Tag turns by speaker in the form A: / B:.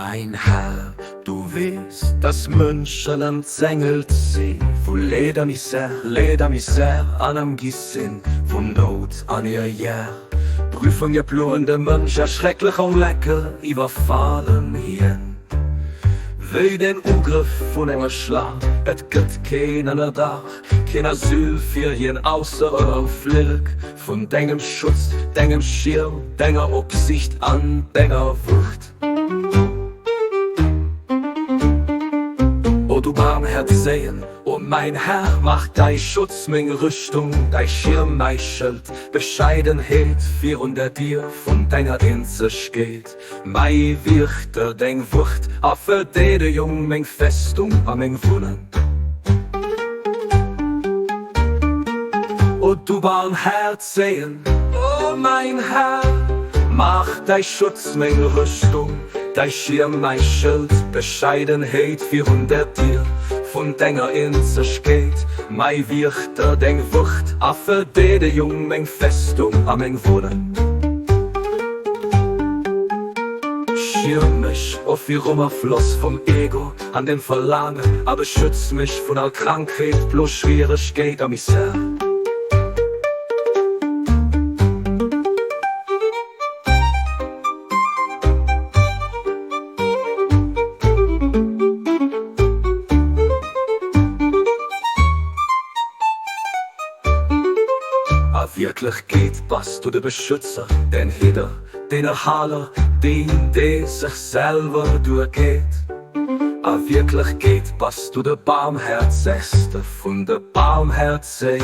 A: Mäin Här, du weess, dass Mënschen ëmzengelt si vu Leed a Misär, Leed a Misär, an ëmgi sinn vun Nout an Ierger. Prüfunge ploen de Mënsch a schrecklech Onglecker iwwerfalen hien. Wéi den Ugrëff vun enger Schlang, et gëtt keen Ënnerdaach, keen Asyl fir hien ausser ënnerm Flillek vun dengem Schutz, dengem Schierm, denger Opsicht an denger Wucht. O du Barmhäerzéien, o mäin Här, mach däi Schutz meng Rüstung, däi Schierm mäi Schëld, Bescheidenheet virun der Dier vun denger Eenzegkeet. Mäi Wierchter, deng Wucht a Verdeedejung, meng Festung a meng Wunneng. O du Barmhäerzéien, o mäin Här, maach däi Schutz meng Rüstung, däi Schierm mäi Schëld, Bescheidenheet virun der Dier vun denger Eenzegkeet, mäi Wierchter, deng Wucht a Verdeedejung, meng Festung a meng Wunneng. Schierm mech of virum Afloss vum Ego an dem Verlaangen a beschütz mech vun all Krankheet, Plo, Schwieregkeet a Misär. A Wierklechkeet bass du de Beschützer, den Hidder, den Erhaler, deen, dee sech selwer duergeet. A Wierklechkeet bass du de Baarmhäerzegste vun de Baarmhäerzeg.